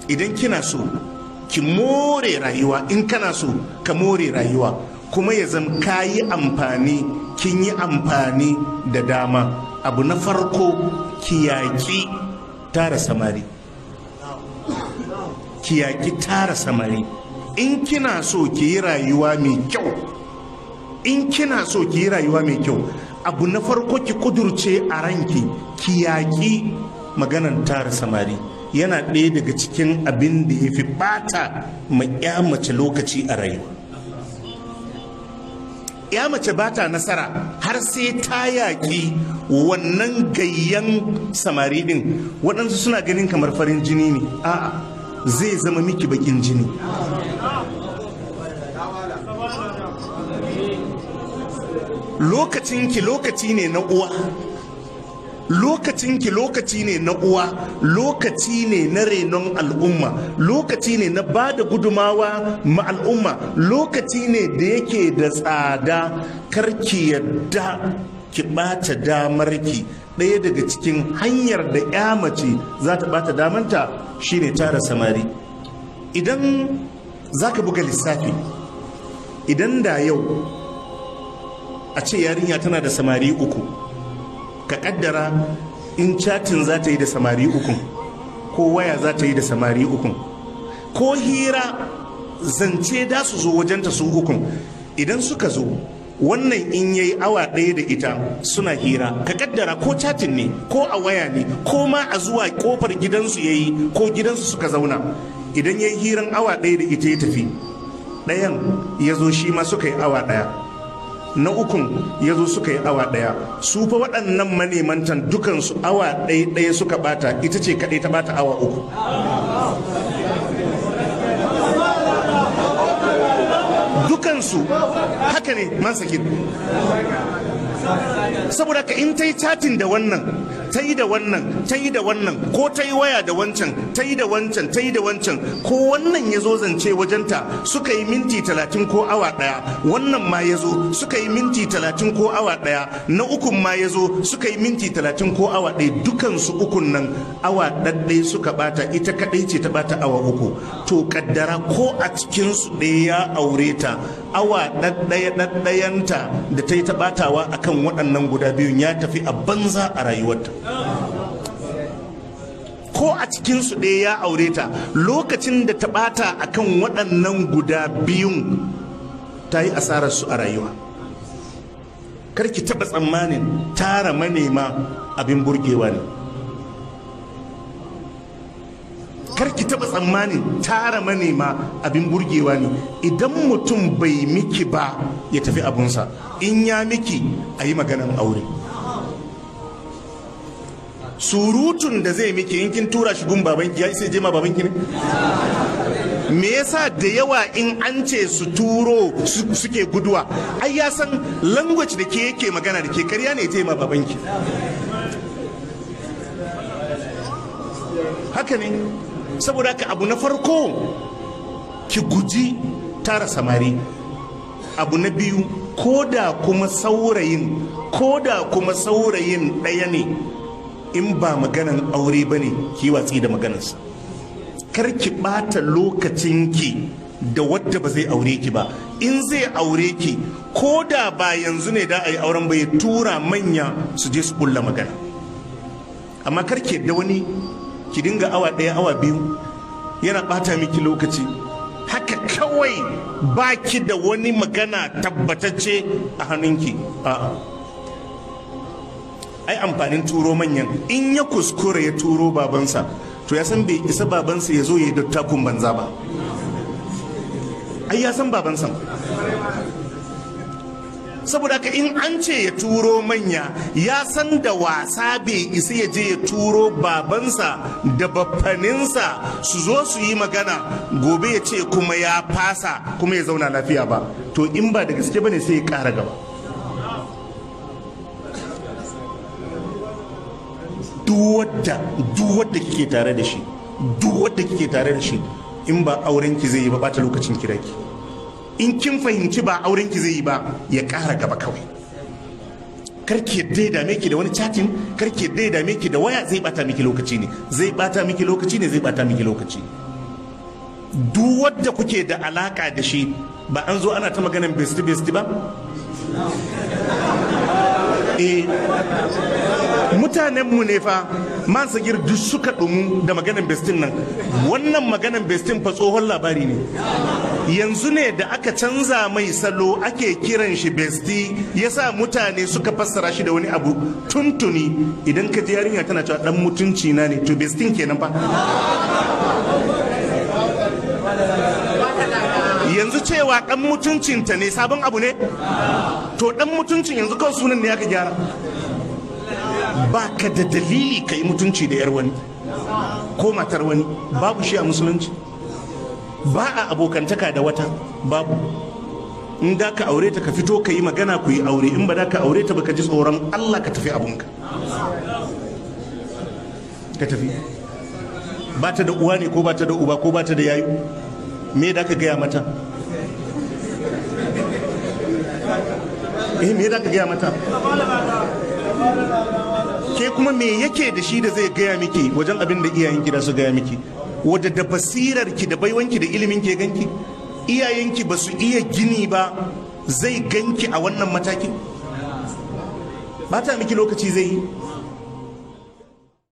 Idan kina so ki more rayuwa, in kana so ka more rayuwa kuma ya zama ka yi amfani, kin yi amfani da dama, abu na farko ki yaƙi tara samari. Ki yaƙi tara samari. In kina so ki yi rayuwa mai kyau, in kina so ki yi rayuwa mai kyau, abu na farko ki kudurce a ranki ki yaƙi maganan tara samari. Yana ɗaya daga cikin abin da ya fi ɓata ma 'ya mace lokaci a rayuwa. 'Ya mace ba ta nasara har sai ta yaƙi wannan gayyan samari ɗin. Waɗansu suna ganin kamar farin jini ne. A'a, zai zama miki baƙin jini. Lokacinki lokaci ne na uwa. Lokacinki lokaci ne na uwa, lokaci ne na renon al'umma, lokaci ne na ba da gudumawa ma al'umma, lokaci ne da yake da tsada. Karki yadda ki ɓata damarki. Ɗaya daga cikin hanyar da 'ya mace za ta ɓata damanta shine tara samari. Idan za ka buga lissafi, idan da yau a ce yarinya tana da samari uku, ka kaddara in chatin za ta yi da samari uku, ko waya za ta yi da samari uku, ko hira zance da su zo wajenta su ukun. Idan suka zo, wannan in yayi awa ɗaya da ita suna hira, ka kaddara ko chatin ne, ko a waya ne, ko ma a zuwa kofar gidansu yayi ko gidansu suka zauna, idan yayi hiran awa ɗaya da ita ya tafi, ɗayan ya zo shi ma suka yi awa ɗaya, na ukun ya zo suka yi awa ɗaya. Su fa waɗannan manemantan dukansu awa ɗaya ɗaya suka ɓata, ita ce kaɗai ta ɓata awa uku. Dukansu haka ne mansakin. Saboda ka in ta yi chatin da wannan, ta yi da wannan, ta yi da wannan, ko ta yi waya da wancan, ta yi da wancan, ta yi da wancan, ko wannan ya zo zance wajenta suka yi minti 30 ko awa ɗaya, wannan ma ya zo suka yi minti 30 ko awa ɗaya, na ukun ma ya zo suka yi minti 30 ko awa ɗaya, dukansu ukun nan awa ɗaɗɗaya suka ɓata, ita kaɗai ce ta ɓata awa uku. To kaddara ko a cikinsu ɗaya ya aure ta, awa ɗaɗɗaya ɗaɗɗayanta da ta yi ta ɓatawa akan waɗannan guda biyun ya tafi a banza a rayuwarta. Ko a cikinsu ɗaya ya aure ta, lokacin da ta ɓata a kan waɗannan guda biyun ta yi asararsu a rayuwa. Karki taɓa tsammanin tara manema abin burgewa ne. Karki taɓa tsammanin tara manema abin burgewa ne. Idan mutum bai miki ba, ya tafi abunsa. In ya miki, a yi maganan aure. Surutun da zai miki in kin tura shi gun babanki, ya isa je ma babanki ne? Me yasa da yawa in an ce su turo suke guduwa? Ai ya san language da ke yake magana da ke karya ne je ma babanki. Haka ne. Saboda haka abu na farko ki guji tara samari. Abu na biyu, ko da kuma saurayin ɗaya ne, in ba maganan aure ba ne, ki watsi da maganarsa. Kar ki ɓata lokacinki da wadda ba zai aure ki ba. In zai aure ki, ko da ba yanzu ne da a yi auren ba, ya tura manya su je su kulla magana. Amma kar ki yadda wani ki dinga awa ɗaya awa biyu yana ɓata miki lokaci haka kawai, ba ki da wani magana tabbatacce a hannunki. A'a, ai amfanin turo manyan, in ya kuskure ya turo babansa, to ya san bai isa babansa ya zo ya yi dattakun banza ba. Ai ya san babansa. Saboda haka in an ce ya turo manya, ya san da wasa bai isa ya je ya turo babansa da baffaninsa su zo su yi magana, gobe ya ce kuma ya fasa kuma ya zauna lafiya ba. To in ba da gaske bane, sai ya ƙara gaba. Duk wadda kike tare da shi, duk wadda kike tare da shi, in ba auren ki zai yi ba, bata lokacin kiraki. In kin fahimci ba auren ki zai yi ba, ya ƙara gaba kawai. Karki yadda ya dame ki da wani chatting, karki yadda ya dame ki da waya, zai bata miki lokaci ne, zai bata miki lokaci ne, zai bata miki lokaci. Duk wadda kuke da alaka da shi, ba an zo ana ta maganan bestie bestie ba? Eh, mutanenmu ne fa man sagir duk suka ɗumu da maganan bestie nan. Wannan maganan bestie fa tsohon labari ne. Yanzu ne da aka canza mai salo ake kiran shi bestie, yasa mutane suka fassara shi da wani abu. Tuntuni idan ka ji yarinya tana cewa dan mutunci na ne, to bestie kenan fa. Yanzu cewa dan mutuncinta ne sabon abu ne? To dan mutuncin yanzu kawai sunan ne aka gyara. Ba ka da dalili ka yi mutunci da yar wani ko matar wani, babu shi a musulunci. Ba a abokantaka da wata, babu. In da ka aure ta, ka fito ka yi magana ku yi aure. In ba da ka aure ta ba, ka ji tsoron Allah, ka tafi abunka, ka tafi. Ba ta da uwa ne ko ba ta da uba ko ba ta da yayu? Me da ka gaya mata? Eh, me da ka gaya mata? Ke kuma me yake da shi da zai gaya miki wajen abin da iyayen da su gaya miki, wadda da basirar ki da baiwanki da ilimin ke ganki, iyayenki ba su iya gini ba, zai ganki a wannan matakin? Bata miki lokaci zai yi.